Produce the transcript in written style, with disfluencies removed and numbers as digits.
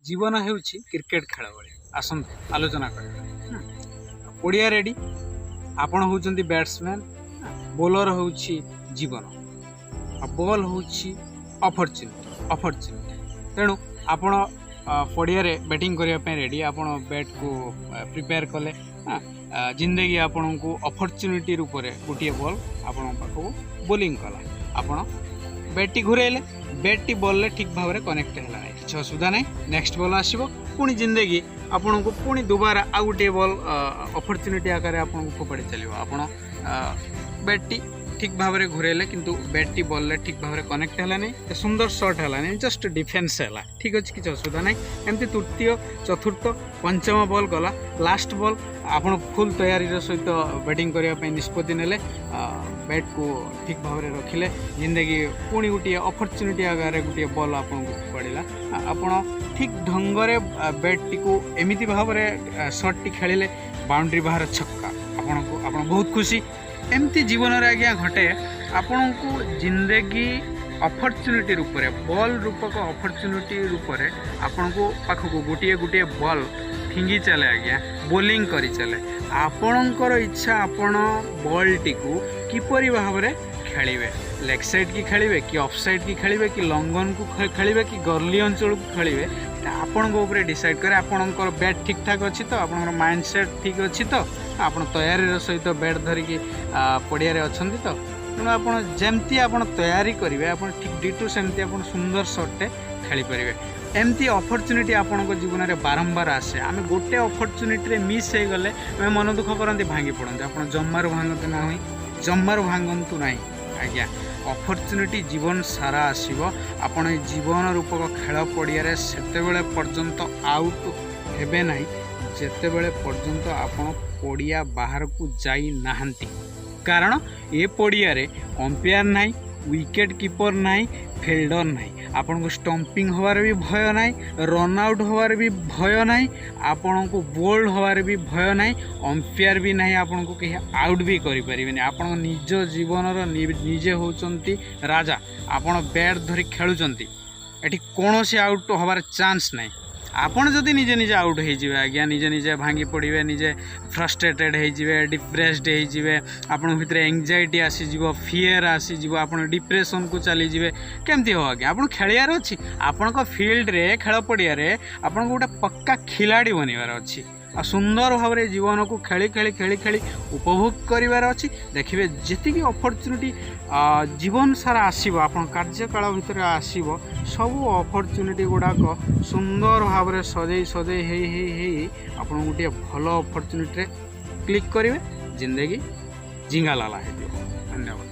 ଜୀବନ ହେଉଛି କ୍ରିକେଟ ଖେଳ ଭଳି। ଆସନ୍ତୁ ଆଲୋଚନା କରିବା। ପଡ଼ିଆ ରେଡ଼ି। ଆପଣ ହେଉଛନ୍ତି ବ୍ୟାଟ୍ସମ୍ୟାନ୍, ବୋଲର ହେଉଛି ଜୀବନ ଆଉ ବଲ୍ ହେଉଛି ଅପରଚ୍ୟୁନିଟି, ଅପରଚ୍ୟୁନିଟି। ତେଣୁ ଆପଣ ପଡ଼ିଆରେ ବ୍ୟାଟିଂ କରିବା ପାଇଁ ରେଡ଼ି। ଆପଣ ବ୍ୟାଟ୍କୁ ପ୍ରିପେୟାର କଲେ। ଜିନ୍ଦଗି ଆପଣଙ୍କୁ ଅପରଚ୍ୟୁନିଟି ରୂପରେ ଗୋଟିଏ ବଲ୍ ଆପଣଙ୍କ ପାଖକୁ ବୋଲିଂ କଲା। ଆପଣ ବ୍ୟାଟ୍ଟି ଘୁରେଇଲେ, ବ୍ୟାଟ୍ଟି ବଲ୍ରେ ଠିକ୍ ଭାବରେ କନେକ୍ଟ ହେଲା ନାହିଁ। କିଛି ଅସୁବିଧା ନାହିଁ, ନେକ୍ସଟ ବଲ୍ ଆସିବ। ପୁଣି ଜିନ୍ଦଗି ଆପଣଙ୍କୁ ପୁଣି ଦୁବାରା ଆଉ ଗୋଟିଏ ବଲ୍ ଅପରଚ୍ୟୁନିଟି ଆକାରରେ ଆପଣଙ୍କୁ ଫୋପାଡ଼ି ଚାଲିବ। ଆପଣ ବ୍ୟାଟ୍ଟି ଠିକ୍ ଭାବରେ ଘୁରେଇଲେ, କିନ୍ତୁ ବ୍ୟାଟ୍ଟି ବଲ୍ରେ ଠିକ୍ ଭାବରେ କନେକ୍ଟ ହେଲା ନାହିଁ, ସୁନ୍ଦର ସଟ୍ ହେଲା ନାହିଁ, ଜଷ୍ଟ ଡିଫେନ୍ସ ହେଲା। ଠିକ୍ ଅଛି, କିଛି ଅସୁବିଧା ନାହିଁ। ଏମିତି ତୃତୀୟ, ଚତୁର୍ଥ, ପଞ୍ଚମ ବଲ୍ ଗଲା। ଲାଷ୍ଟ ବଲ୍, ଆପଣ ଫୁଲ୍ ତୟାରୀର ସହିତ ବ୍ୟାଟିଂ କରିବା ପାଇଁ ନିଷ୍ପତ୍ତି ନେଲେ, ବ୍ୟାଟ୍କୁ ଠିକ୍ ଭାବରେ ରଖିଲେ। ଜିନ୍ଦଗି ପୁଣି ଗୋଟିଏ ଅପରଚ୍ୟୁନିଟି ଆକାରରେ ଗୋଟିଏ ବଲ୍ ଆପଣଙ୍କୁ ଫୋପାଡ଼ିଲା। ଆପଣ ଠିକ୍ ଢଙ୍ଗରେ ବ୍ୟାଟ୍ଟିକୁ ଏମିତି ଭାବରେ ସଟ୍ଟି ଖେଳିଲେ, ବାଉଣ୍ଡ୍ରି ବାହାର ଛକ୍କା। ଆପଣ ବହୁତ ଖୁସି। ଏମିତି ଜୀବନରେ ଆଜ୍ଞା ଘଟେ। ଆପଣଙ୍କୁ ଜିନ୍ଦଗି ଅପରଚ୍ୟୁନିଟି ରୂପରେ, ବଲ୍ ରୂପକ ଅପରଚ୍ୟୁନିଟି ରୂପରେ ଆପଣଙ୍କୁ ପାଖକୁ ଗୋଟିଏ ଗୋଟିଏ ବଲ୍ ଫିଙ୍ଗି ଚାଲେ ଆଜ୍ଞା, ବୋଲିଂ କରି ଚାଲେ। ଆପଣଙ୍କର ଇଚ୍ଛା, ଆପଣ ବଲ୍ଟିକୁ କିପରି ଭାବରେ ଖେଳିବେ। ଲେଗ୍ ସାଇଡ଼୍ କି ଖେଳିବେ କି ଅଫ୍ ସାଇଡ଼୍ କି ଖେଳିବେ କି ଲଙ୍ଗନ୍କୁ ଖେଳିବେ କି ଗର୍ଲି ଅଞ୍ଚଳକୁ ଖେଳିବେ, ଏଇଟା ଆପଣଙ୍କ ଉପରେ ଡିସାଇଡ଼୍ କରେ। ଆପଣଙ୍କର ବ୍ୟାଟ୍ ଠିକ୍ ଠାକ୍ ଅଛି ତ? ଆପଣଙ୍କର ମାଇଣ୍ଡ ସେଟ୍ ଠିକ୍ ଅଛି ତ? ଆପଣ ତୟାରୀର ସହିତ ବ୍ୟାଟ୍ ଧରିକି ପଡ଼ିଆରେ ଅଛନ୍ତି ତ? ତେଣୁ ଆପଣ ଯେମିତି ଆପଣ ତୟାରୀ କରିବେ, ଆପଣ ଠିକ୍ ଡିଟୋ ସେମିତି ଆପଣ ସୁନ୍ଦର ସଟ୍ଟେ ଖେଳିପାରିବେ। ଏମିତି ଅପରଚ୍ୟୁନିଟି ଆପଣଙ୍କ ଜୀବନରେ ବାରମ୍ବାର ଆସେ। ଆମେ ଗୋଟେ ଅପରଚ୍ୟୁନିଟିରେ ମିସ୍ ହେଇଗଲେ ଆମେ ମନ ଦୁଃଖ କରନ୍ତି, ଭାଙ୍ଗି ପଡ଼ନ୍ତି। ଆପଣ ଜମାରୁ ଭାଙ୍ଗନ୍ତୁ ନାହିଁ, ଜମାରୁ ଭାଙ୍ଗନ୍ତୁ ନାହିଁ ଆଜ୍ଞା। ଅପରଚ୍ୟୁନିଟି ଜୀବନ ସାରା ଆସିବ। ଆପଣ ଏ ଜୀବନ ରୂପକ ଖେଳ ପଡ଼ିଆରେ ସେତେବେଳେ ପର୍ଯ୍ୟନ୍ତ ଆଉଟ୍ ହେବେ ନାହିଁ, ଯେତେବେଳେ ପର୍ଯ୍ୟନ୍ତ ଆପଣ ପଡ଼ିଆ ବାହାରକୁ ଯାଇନାହାନ୍ତି। କାରଣ ଏ ପଡ଼ିଆରେ ଅମ୍ପାୟାର ନାହିଁ, ୱିକେଟ୍ କିପର ନାହିଁ, ଫିଲ୍ଡର ନାହିଁ। ଆପଣଙ୍କୁ ଷ୍ଟମ୍ପିଂ ହେବାର ବି ଭୟ ନାହିଁ, ରନ୍ ଆଉଟ୍ ହେବାର ବି ଭୟ ନାହିଁ, ଆପଣଙ୍କୁ ବୋଲ୍ଡ ହେବାର ବି ଭୟ ନାହିଁ, ଅମ୍ପାୟାର ବି ନାହିଁ, ଆପଣଙ୍କୁ କେହି ଆଉଟ୍ ବି କରିପାରିବେନି। ଆପଣ ନିଜ ଜୀବନର ନିଜେ ହେଉଛନ୍ତି ରାଜା। ଆପଣ ବ୍ୟାଟ୍ ଧରି ଖେଳୁଛନ୍ତି, ଏଠି କୌଣସି ଆଉଟ୍ ହେବାର ଚାନ୍ସ ନାହିଁ। ଆପଣ ଯଦି ନିଜେ ନିଜେ ଆଉଟ୍ ହେଇଯିବେ ଆଜ୍ଞା, ନିଜେ ନିଜେ ଭାଙ୍ଗି ପଡ଼ିବେ, ନିଜେ ଫ୍ରଷ୍ଟ୍ରେଟେଡ଼ ହେଇଯିବେ, ଡିପ୍ରେସ୍ଡ ହେଇଯିବେ, ଆପଣଙ୍କ ଭିତରେ ଏଙ୍ଗଜାଇଟି ଆସିଯିବ, ଫିୟର ଆସିଯିବ, ଆପଣ ଡିପ୍ରେସନକୁ ଚାଲିଯିବେ। କେମିତି ହେବ ଆଜ୍ଞା? ଆପଣ ଖେଳିବାର ଅଛି। ଆପଣଙ୍କ ଫିଲ୍ଡରେ, ଖେଳ ପଡ଼ିଆରେ ଆପଣଙ୍କୁ ଗୋଟେ ପକ୍କା ଖିଲାଡ଼ି ବନିବାର ଅଛି ଆଉ ସୁନ୍ଦର ଭାବରେ ଜୀବନକୁ ଖେଳି ଖେଳି ଖେଳି ଖେଳି ଉପଭୋଗ କରିବାର ଅଛି। ଦେଖିବେ, ଯେତିକି ଅପରଚ୍ୟୁନିଟି ଜୀବନ ସାରା ଆସିବ, ଆପଣ କାର୍ଯ୍ୟକାଳ ଭିତରେ ଆସିବ, ସବୁ ଅପରଚ୍ୟୁନିଟି ଗୁଡ଼ାକ ସୁନ୍ଦର ଭାବରେ ସଜେଇ ସଜେଇ ହେଇ ହେଇ ହେଇ ଆପଣ ଗୋଟିଏ ଭଲ ଅପରଚ୍ୟୁନିଟିରେ କ୍ଲିକ୍ କରିବେ। ଜିନ୍ଦଗି ଝିଙ୍ଗାଲାଲା ହେଇଯିବ। ଧନ୍ୟବାଦ।